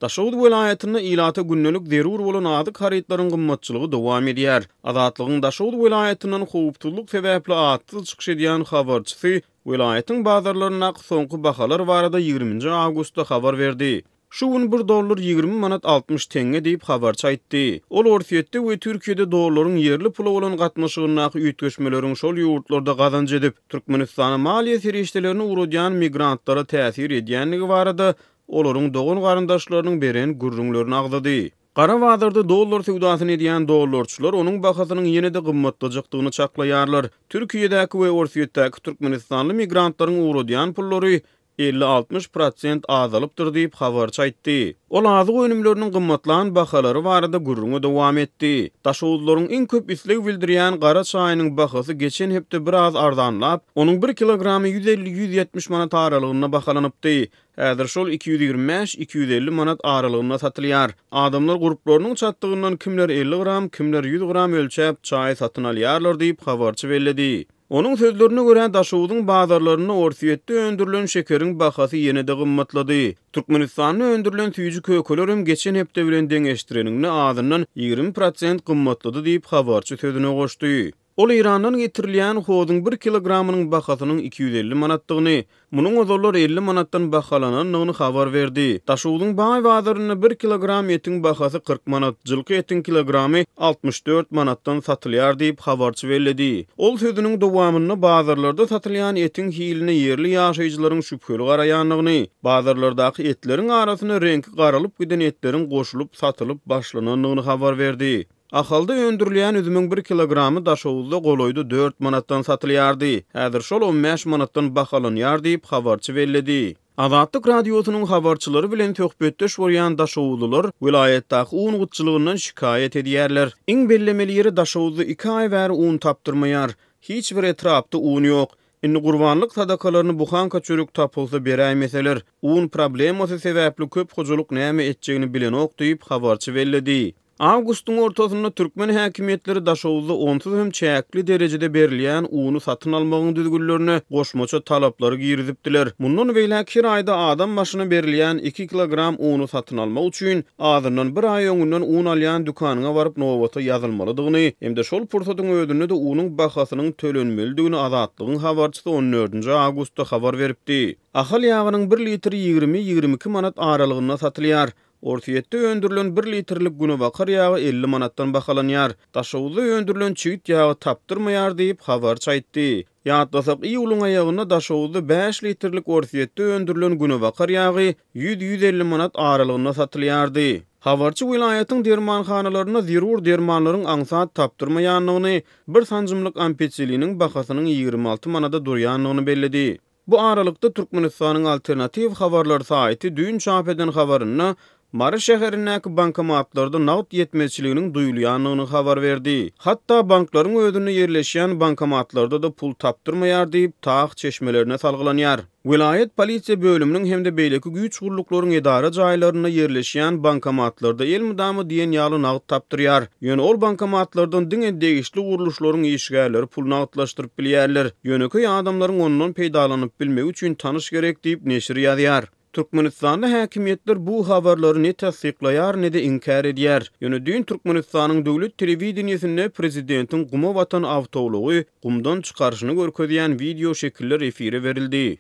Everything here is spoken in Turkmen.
Daşoguz welaýatynda ilata gündelik zerur bolan azyk harytlaryň gymmatçylygy dowam edýär. Azatlygyň Daşoguz welaýatyndan howpsuzlyk sebäpli atsyz çykyş edýän habarçysy welaýatyň bazarlaryndaky soňky bahalar barada ýigriminji awgustda habar berdi. Şu gün bir dollar 20 manat 60 teňňe diýip, habarçy aýtdy. Ol Orsýetde we Türkiýede dollaryň ýerli pula bolan gatnaşygyndaky üýtgeşmeleriň şol ýurtlarda gazanç edip, Türkmenistana maliýe serişdelerini ugradýan migrantlara täsir edýändigi barada olaryň dogan-garyndaşlarynyň beren gürrüňlerini agzady. Gara bazarda dollar söwdasyny edýän dollarçylar onuň bahasynyň ýene-de gymmatlajakdygyny çaklaýarlar. Türkiýedäki we Orsýetdäki türkmenistanly migrantlaryň ugradýan pullary 50-60 prosent azalypdyr diýip, habarçy aýtdy. Ol azyk önümleriniň gymmatlan bahalary barada gürrüňi dowam etdi. Daşoguzlylaryň iň köp isleg bildirýän gara çaýynyň bahasy geçen hepde biraz arzanlap, onuň bir kilogramy 150-170 manat aralygynda bahalanypdy. Häzir şol 225, 250 manat aralygynda satylýar. Adamlar gurplarynyň çatdygyndan kimler 50 gram, kimler 100 gram ölçäp, çaý satyn alýarlar diýip, habarçy belledi. Onuň sözlerine görä, Daşogzuň bazarlarynda Orsýetde öndürilen şekeriň bahasy ýene-de gymmatlady. Türkmenistanda öndürilen süýji-kökeler hem geçen hepde bilen deňeşdireniňde azyndan 20 prosent gymmatlady diýip, habarçy sözüne goşdy. Ol Eýrandan getirilýän hozuň bir kilogramynyň bahasynyň 250 manatdygyny, munuň ozallar 50 manatdan bahalanandygyny habar berdi. Daşogzuň baý bazarynda bir kilogram etiň bahasy 40 manat, jylky etiň kilogramy 64 manatdan satylýar diýip, habarçy belledi. Ol sözüniň dowamynda bazarlarda satylýan etiň hiline ýerli ýaşaýjylaryň şübheli garaýandygyny, bazarlardaky etleriň arasyna reňki garalyp giden etleriň goşulyp satylyp başlanandygyny habar berdi. Ahalda öndürilýän üzümiň bir kilogramy Daşoguzda golaýda dört manatdan satylýardy. Häzir şol on bäş manatdan bahalanýar diýip, habarçy belledi. Azatlyk Radiosynyň habarçylary bilen söhbetdeş bolýan daşoguzlylar welaýatdaky un gytçylygyndan şikaýat edýärler. Iň bellemeli ýeri Daşoguzda iki aý bäri un tapdyrmaýar. Hiç bir etrapda un ýok. Indi gurbanlyk sadakalaryny buhanka çörek tapylsa beräýmeseler. Un problemasy sebäpli köp hojalyk näme etjegini bilenok diýip, habarçy belledi. Awgustyň ortasynda türkmen häkimiýetleri Daşoguzda onsuz hem çäkli derejede berilýän uny satyn almagyň düzgünlerine goşmaça talaplary girizipdiler. Mundan beýläk her aýda adam başyna berilýän iki kilogram uny satyn almak üçin azyndan bir aý öňünden un alýan dükanyňa baryp nobata ýazylmalydygyny hem-de şol pursatyň özünde-de unuň bahasynyň tölenmelidigini Azatlygyň habarçysy on dördünji awgustda habar beripdi. Ahal ýagynyň bir litri ýigrimi, 22 manat aralygynda satylýar. Orsýetde öndürilen bir litrlik günebakar ýagy 50 manatdan bahalanýar. Daşoguzda öndürilen çigit ýagy tapdyrmaýar diýip, habarçy aýtdy. Ýatlasak, iýulyň aýagynda Daşoguzda bäş litrlik Orsýetde öndürilen günebakar ýagy 100-150 manat aralygynda satylýardy. Habarçy welaýatyň dermanhanalarynda zerur dermanlaryň aňsat tapdyrmaýandygyny, bir sanjymlyk ampicilliniň bahasynyň 26 manada durýandygyny belledi. Bu aralykda, Türkmenistanyň Alternatiw habarlar saýty düýn çap eden habarynda Mary şäherindäki bankomatlarda nagt ýetmezçiliginiň duýulýandygyny habar berdi. Hatda banklaryň özünde ýerleşýän bankomatlarda-da pul tapdyrmaýar diýip, TAH çeşmelerine salgylanýar. Welaýat polisiýa bölüminiň hem-de beýleki güýç gulluklaryň edara jaýlarynda ýerleşýän bankomatlarda elmydama diýen ýaly nagt tapdyrýar. Ýöne ol bankomatlardan diňe degişli gurluşlaryň işgärleri pul nagtlaşdyryp bilýärler. Ýönekeý adamlaryň ondan peýdalanyp bilmegi üçin tanyş gerek diýip, neşir ýazýar. Türkmenistanda häkimiýetler bu habarlary ne tassyklaýar, ne-de inkär edýär. Ýöne düýn Türkmenistanyň döwlet telewideniýesinde prezidentiň guma batan awtoulagy gumdan çykaryşyny görkezýän wideo şekiller efire berildi.